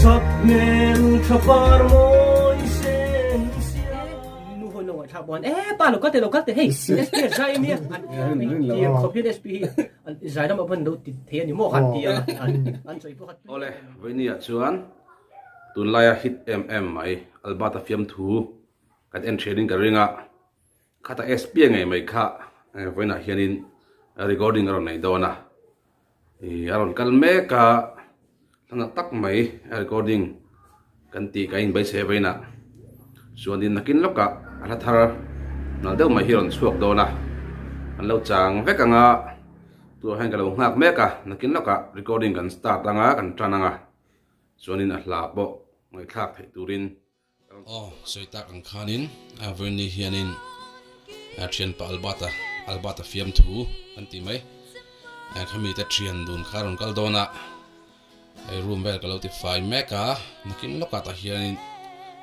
Sap hmel tha par mawi sen sia. Nu hawn lo ngaihthlak buan e pa lo kal teh lo kal teh hei SP a zai ania an tiang khawp hian SP hi an zai lamah pawn lo ti thei a ni maw khan ti a an sawi pawh kha tui Awle, Vawinia chuan tunlaia hit em em mai Albert-a fiamthu kan en thianin ka ring a, Khata SP a ngei mai kha vawiinah hianin recording a rawn nei dawn a, ih a rawn kal mek a, hla tak mai a recording kan tih ka inbeisei vawiinah chuanin nakin lawkah a hla thar nal deuh mai hi a rawn chhuak dawn a, an lo chang vek ang a, tunah hian ka lo nghak mek a, nakin lawkah recording kan start ang a, kan tan ang a, chuanin a hla pawh ngaihthlak theih turin. Aw, sawi tak ang khanin Vernie hianin thianpa Albert-a, Albert-a fiamthu an ti mai. Khami te thian dun kha a rawn kal dawn a, hei room vel ka lo ti fai mek a, nakin lawkah tah hianin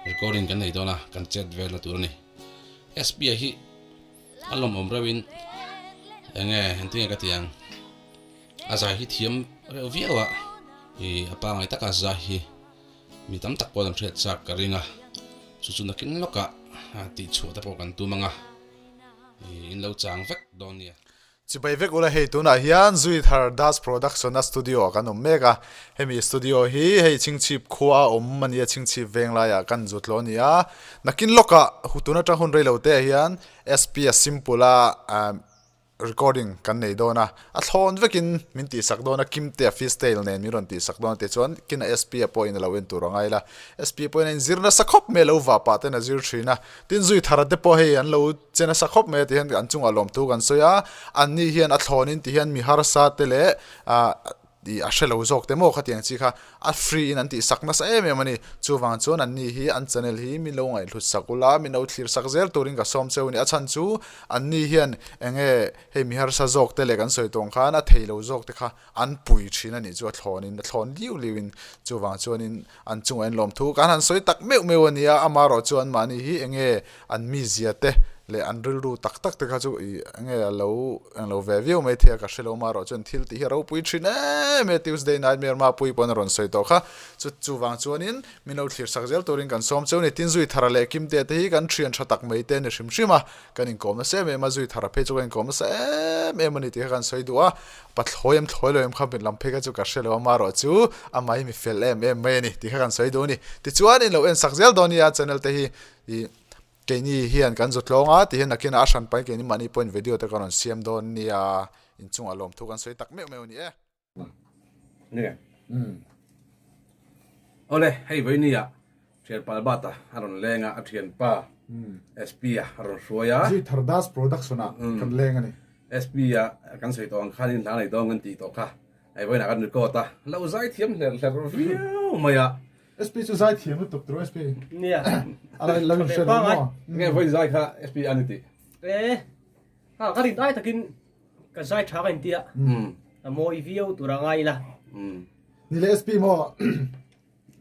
recording kan nei dawn a, kan chat vel na tur a ni. SP-a hi a lawmawm reuhin eng nge engtin nge ka ti ang, a zai hi thiam reuh viau a, ih a pangngai taka zai hi. Mi tam tak pawh an hriat chak ka ring a, chu chu nakin lawkah tihchhuah te pawh kan tum ang a, in lo chang vek dawn nia. Chibai vek ula hei tunah hian Zuithar Das Production a studio ah kan awm mek a, hemi studio hi hei Chhingchhip khua a awm a nia Chhingchhip veng laiah kan zut lo a ni a, nakin lawkah tun atang hun reilo te ah hian SP a simple a Recording kan nei dawn a, a thlawn vekin min tihsak dawn a, Kimtea freestyle nen min rawn tihsak dawn a tichuan kina SP-a pawhin a lo en tur a ngai la, SP pawhin a inzir nasa khawp mai a lo vah pah ten a zir thin a, tin zui thar te pawh hei an lo che nasa khawp mai a tihian an chungah lawmthu kan sawi a, anni hian a thlawnin tihian mi harsa te leh ah Tih a hre lo zawk te maw khatiang chi kha a free in an tih sak nasa em em a ni. Chuvang chuan an ni hi an channel hi min lo ngaihhlut sak ula, min lo thlir sak zel turin ka sawm cheu a ni. A chhan chu an ni hian eng nge hei mi harsa zawk te leh kan sawi tawng khan a thei lo zawk te kha an pui thin a nih chu a thlawn in a thlawn liu liu in chuvang chuanin an chungah in lawmthu kan han sawi tak meuh meuh a nia. Amaherawh chu anmahni hi eng nge an mizia te leh an rilru tak tak te kha chu ih enge a lo eng lo ve viau mai thei a ka hre lo marawh chuan thil tih hi a ropui thin em e Tuesday Nightmare Mapui pawn a rawn sawi tawh kha chu chuvang chuanin min lo thlir sak zel turin kan sawm cheu a ni tin zui thara leh kim te te hi kan thian tha tak mai te a ni hrim hrim a kan inkawm nasa em em a zui thara phei chu kan inkawm nasa em em a ni tih kha kan sawi duh a pathlawi em thlawi lo em kha mit lam phei kha chu ka hre lo a marawh chu amah hi mi fel em em mai a ni tih kha kan sawi duh a ni tichuan in lo en sak zel dawn nia channel te hi Ih keini hian kan zu tlawng a tihian nakinah a hran pahin keini mahni pawhin video te kan rawn siam dawn nia inchungah lawmthu kan sawi tak meuh meuh a ni e. Nge Awle hei vawinia thianpa Albert-a a rawn leng a a thianpa SP-a a rawn hruai a. Zui Thar Das Production ah kan leng a ni. SP-a kan sawi tawh ang khan in hla nei dawn kan tih tawh kha hei vawiinah kan record a lo zai thiam hlerh hlerh viau mai a. SP chu zai thiam lutuk tur SP. Nia. A la lo in hre lo maw? Nge vawi zai kha SP a ni tih. E ha ka rin ai takin ka zai tha ka in tia. A mawi viau tur a ngai ila. Ni le SP maw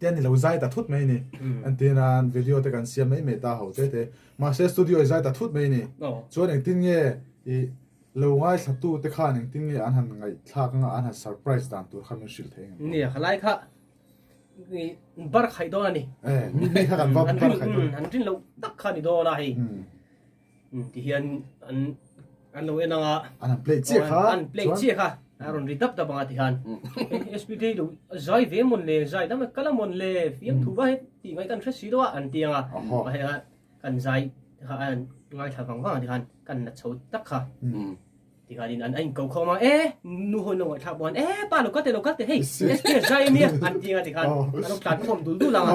tian ni lo zai ta thut mai ni. An tin an video te kan siam mai mai ta ho te te. Mahse studio i zai ta thut mai ni. Chuan engtin nge i lo ngaithla tu te khan engtin nge an han ngaihthlak anga an han surprise dan tur kha min hrilh thei ang. Nia khalai kha bar khaih dawn a ni. Mi kha kan va bar khaih dawn. An rin loh tak kha ni dawn a hei. Ti hian an an lo en anga. An han play chiah kha. An play chiah kha. A rawn ri dap dap anga ti hian. SPT lo zai ve mawn le zai dam kala mawn le fiam thu va he ti ngai kan hre si lo a an ti anga. Hei kan zai kha an ngaithla vang vang a ti khan kan la chho tak kha. Tikhanin an in ko khawm a, e nu hawi lo ngaihthlak buan, e pa lo kal teh lo kal teh hei SP zai ania an ti anga tikhan an lo tlan khawm dul dul anga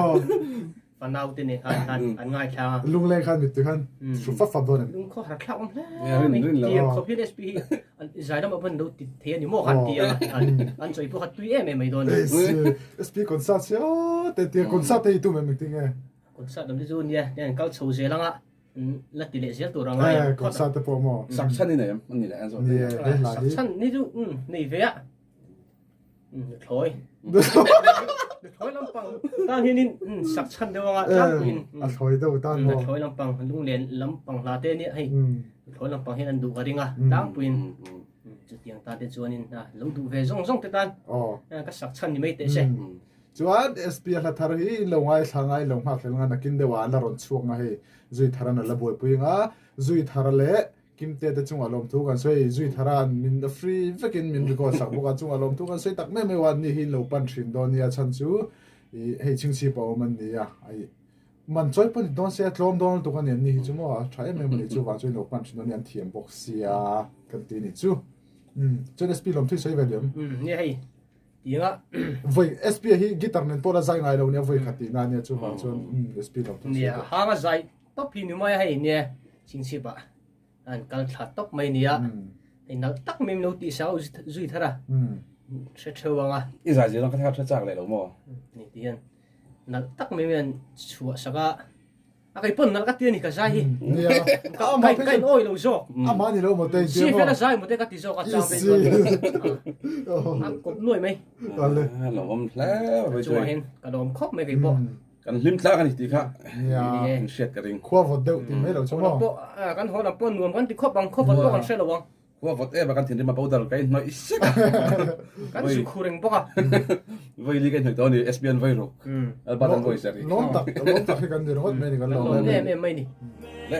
fanau te nen khan khan an ngaithla a. Lungleng khan mittui khan hru fap fap dawn em? Lung khaw har thlak awm hle mai tiang khawp hian SP hi an zai lamah pawn lo ti thei a ni maw khan ti anga tikhan an chawi pawh kha tui em em mai dawn a. SP concert sia te tiang concert te hi tum em engtin nge? Concert lam te chu nia tiang kal chho zel anga la ti leh zel tur a ngai ang. Concert te pawh maw? Sak chhan i nei em? An ni leh an zawh te. Sak chhan ni chu nei ve a. Thlawi. Thlawi lampang tan hianin sak chhan deuh anga tlangpuiin. A thlawi deuh tan maw? Thlawi lampang lunglen lampang hla te ania hei. Thlawi lampang hian an duh ka ring a tlangpuiin. Chutiang tan te chuanin lo duh ve zawng zawng te tan ka sak chhan ni mai teh se. Chuan SP a hla thar hi in lo ngaithla nga in lo nghakhlel nga nakin deuh ah an la rawn chhuak nga hei zui thar an la buaipui nga zui thar leh Kimte te chungah lawmthu kan sawi zui thar a min free vekin min record sak bawk a chungah lawmthu kan sawi tak mai mai a ni hi in lo pan thin dawn nia chhan chu ih hei chhingchhip a awm an ni a ih man chawi pawh ni dawn se a tlawm dawn lutuk a ni an ni hi chu maw a tha em em a ni chuvang chu in lo pan thin dawn nia an thiam bawk sia kan ti ni chu umm chuan SP lawmthu i sawi ve liam. Umm nia hei Tianga voi SP hi guitar nen pawh la zai ngai lo nia voi khat tihna ania chuvang chuan SP lo thung nia hang a zai tawp hi ni mai a hei nia chhingchhip ah an kal thla tawp mai nia hei nalh tak mai min lo tih sa zui thar a hre theu ang a i zai zir ang ka thar hre chak leh lo maw ni ti hian nalh tak mai min chhuah sak a A kei pawn nalh ka ti a ni ka zai hi. Nia. Ka ka in awi lo zawk. Amah ni lo maw te in tia maw. Si fela zai maw te ka ti zawk a chang phei chuan. A kawp nuai mai. Kale. Lawmawm hle mai chu. Chuan ka lawm khawp mai kei pawh. Kan hlim tlak a ni tih kha. Nia. In hriat ka ring. Khua vawt deuh ti mai lo chu maw. Kan haw lam pawh nuam kan ti khawp ang khua vawt pawh kan hre lo ang. Khua vawt em a kan thinrim a powder ka inhnawih sek a. Kan su khu reng bawk a. Vawi li ka inhnawih tawh a ni SBN vawi ruk. Albert an vawi ser hi. Lawm tak lawm tak hi kan ni ringawt mai a ni kan lawm em em mai ni. Le.